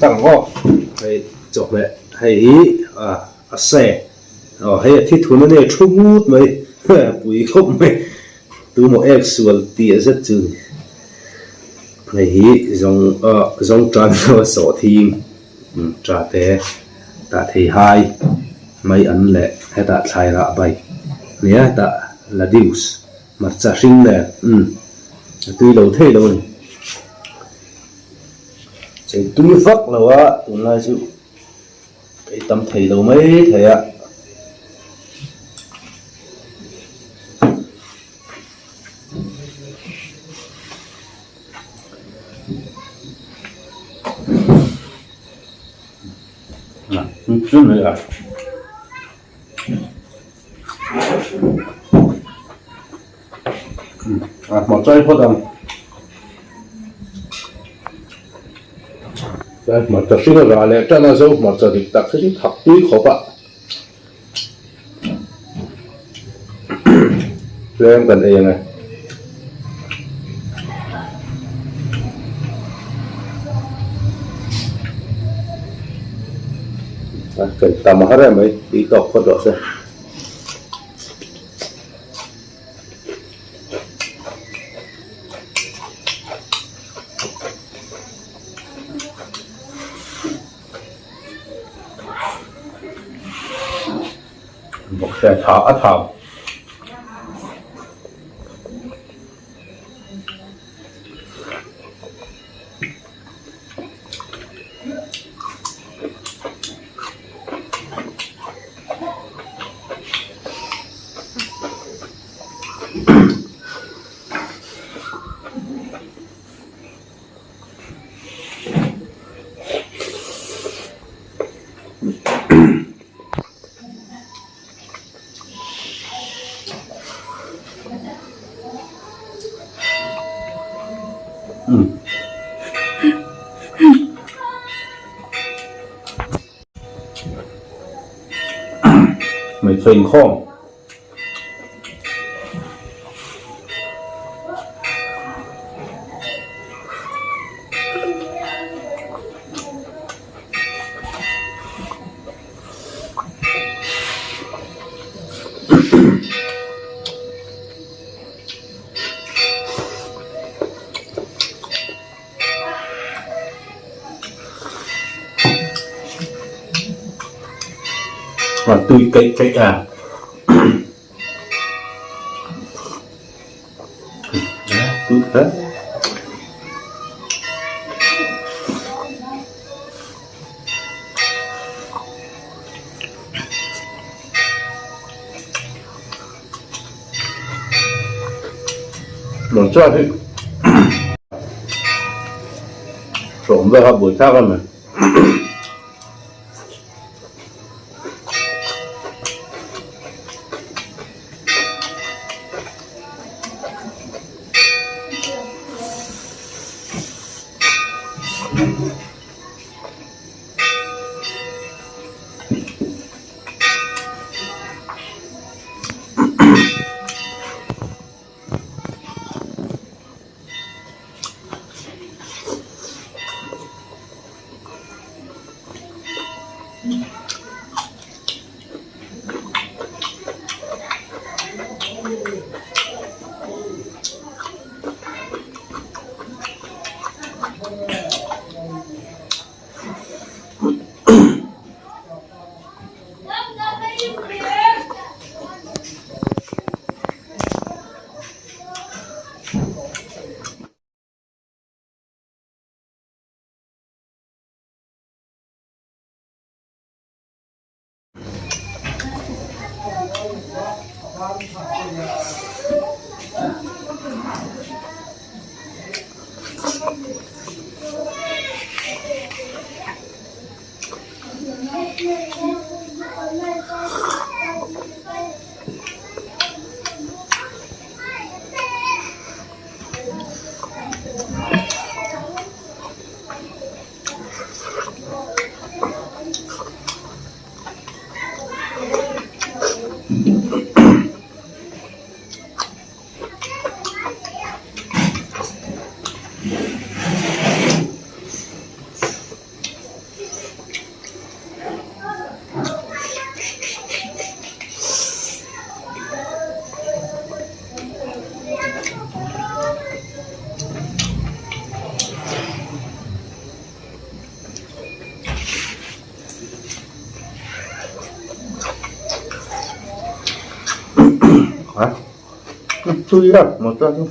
tak ang aw. Hei chawhmeh hei hi a se aw hei a thithun a nia thu ngut mai pui khawp mai tumaw ek sual tih a zet chu ni. Hei hi zawng zawng tan lo a sawh thing ta te tah thei hai mai an leh hetah thlai rah bai nia hetah ladius hmarcha hring nen umm a tui lo thei lo a ni. Chei tui vak lo a tunlai chu ka ei tam thei lo mai thei a. Hmarcha hring a rah leh tan a zo hmarcha dik tak hi chu thak tui khawp a. Tlem kan ei ang e. A ken tam har em mai tui tawk phawt rawh se. Bawkse tha a thau. Hmeichhe inkhawm. Tui keih keih a. Tui hle. Hmarcha hi hrawm vel kha buaithlak a ni. A tui a hmarcha chu.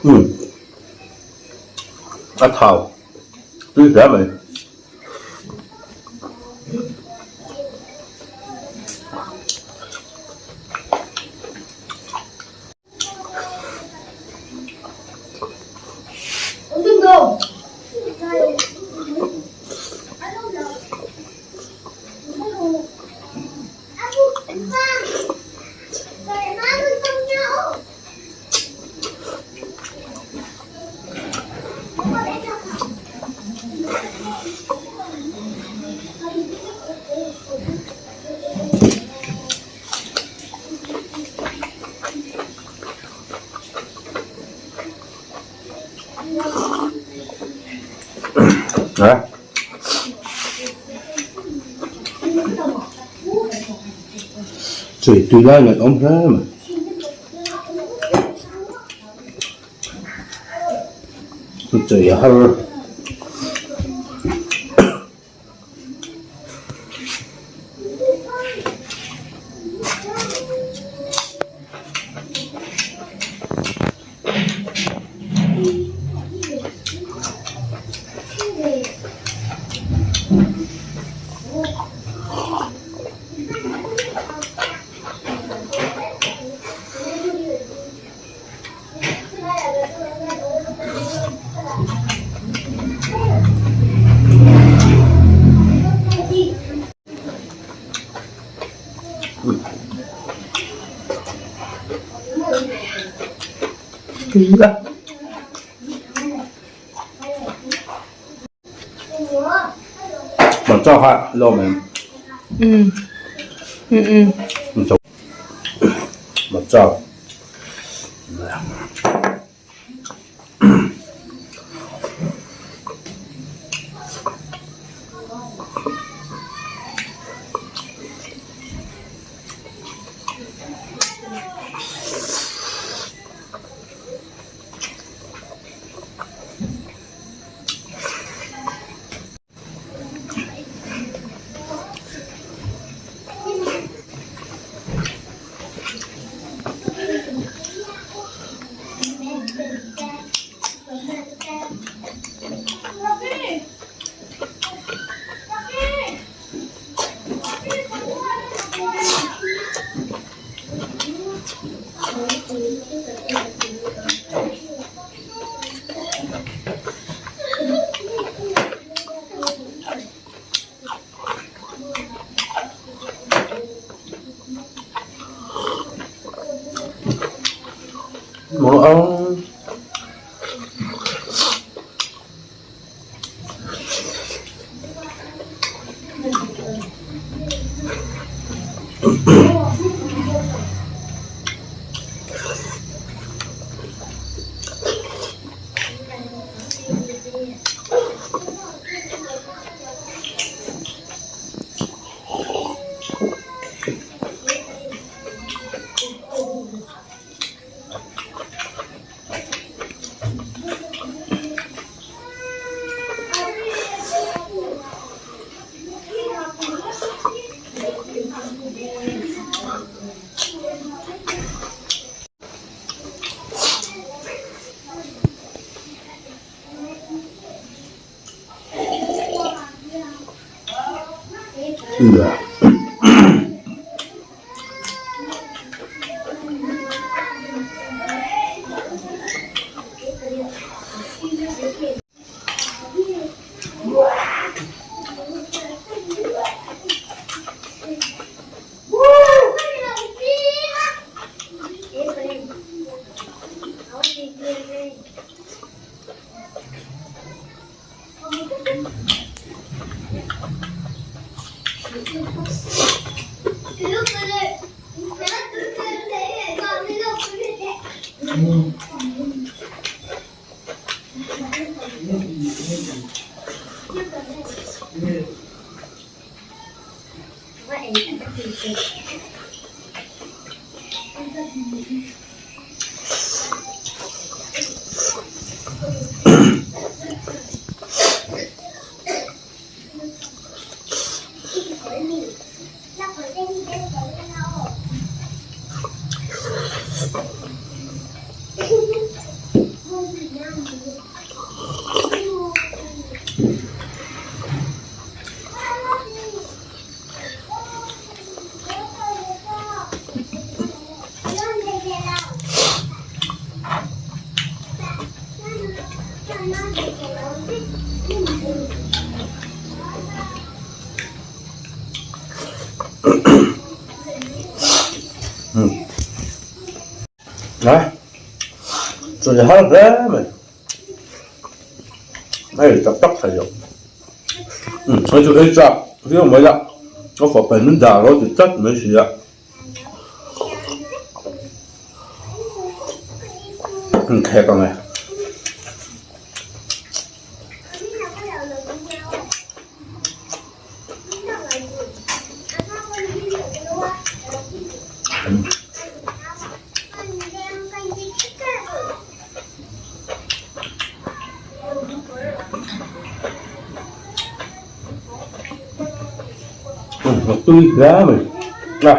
Umm a thau tui hle mai. Chui tui lai ngaih awm hle mai. Chei a har. Hmarcha kha lawm em? Umm umm Hmarcha. Chawlh har hle mai hei tak tak thei lo hei chu ei chak viau mai la ka fapa in min dah lo ti tlat mai si a inkhek ang e. Tui hle mai a.